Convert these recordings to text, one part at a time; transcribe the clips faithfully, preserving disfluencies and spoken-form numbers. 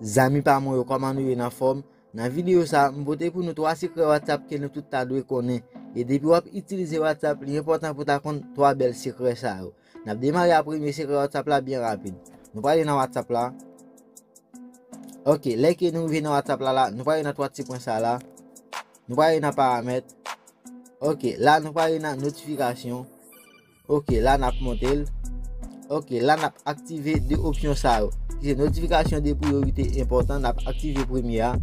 Zanmi pa mwen yo, kòman nou ye, nan fòm? Nan videyo sa, m pote pou nou twa sekrè WhatsApp ke nou tout ta dwe konnen. E depi w ap itilize WhatsApp, li enpòtan pou ta konn twa bèl sekrè sa yo. N ap demare a premye sekrè WhatsApp la byen rapid. Nou prale nan WhatsApp la. Ok, lè ke nou rive nan WhatsApp la, la, nou prale nan twa ti pwen sa la. Nou prale nan paramèt. Ok, la nou prale nan notifikasyon. Ok, la n ap monte l. Ok, la n ap aktive de opsyon sa yo, ki se notifikasyon de priyorite enpòtan, n ap aktive premye a,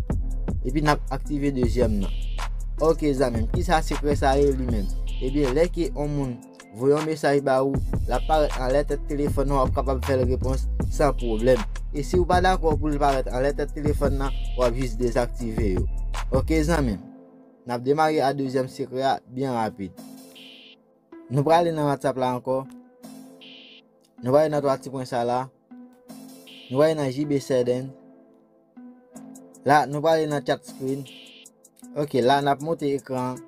epi n ap aktive dezyèm nan. Ok, zanmi m, kisa sekrè sa ye li menm? Ebyen, lè ke yon moun voye yon mesaj ba ou, l ap parèt anlè tèt telefòn nan, w ap kapab fè l repons san pwoblèm. E si w pa dakò pou l parèt anlè tèt telefòn nan, w ap jis dezaktive yo. Ok, zanmi m, n ap demare a dezyèm sekrè a byen rapid. Nou prale nan WhatsApp la ankò. Nou prale nan twa ti pwen sa la. Nou prale nan J B Settings. La, nou prale nan chat screen. Ok, la n ap monte ekran an.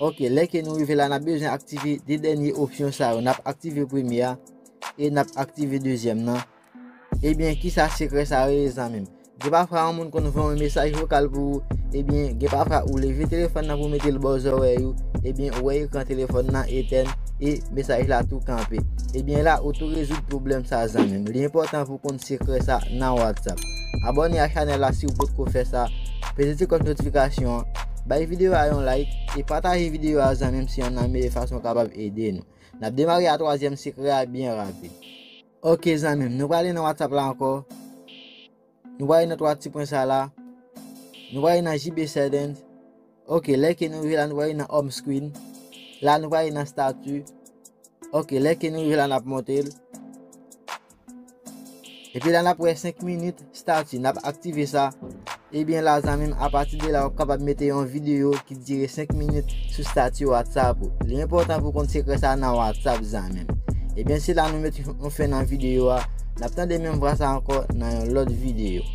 Ok, lè ke nou rive la, n ap bezwen aktive de dènye opsyon sa yo. N ap aktive premye a e n ap aktive dezyèm nan. Ebyen, kisa sekrè sa yo ye, zanmi m? Gen pafwa yon moun konn voye yon mesaj vokal pou ou. Ebyen, gen pafwa ou leve telefòn nan pou mete l bò zòrèy ou. Ebyen, ou wè ekran telefòn nan etèn e mesaj la tou kanpe. Ebyen, la, ou tou rezoud pwoblèm sa, zanmi m. Li enpòtan pou konn sekrè sa nan WhatsApp. Abòne a chanèl la si w potko fè sa. Peze ti klòch notifikasyon an. Bay videyo a yon like e pataje videyo a, zanmi m, se yonn nan meyè fason w kapab ede nou. N ap demare a twazyèm sekrè a byen rapid. Ok, zanmi m, nou prale nan WhatsApp la ankò. Nou prale nan twa ti pwen sa la. Nou prale nan J B Settings. Ok, lè ke nou rive la, nou prale nan home screen. La, nou prale nan statut. Ok, lè ke nou rive la, n ap monte l. Epi la, n ap wè senk minit statut. N ap aktive sa. Ebyen la, zanmi m, apati de la, w ap kapab mete yon videyo ki dire senk minit sou statut WhatsApp ou. Li enpòtan pou konn sekrè sa nan WhatsApp, zanmi m. Ebyen, se la nou mete yon fen nan videyo a. N ap tande menm vwa sa ankò nan yon lòt videyo.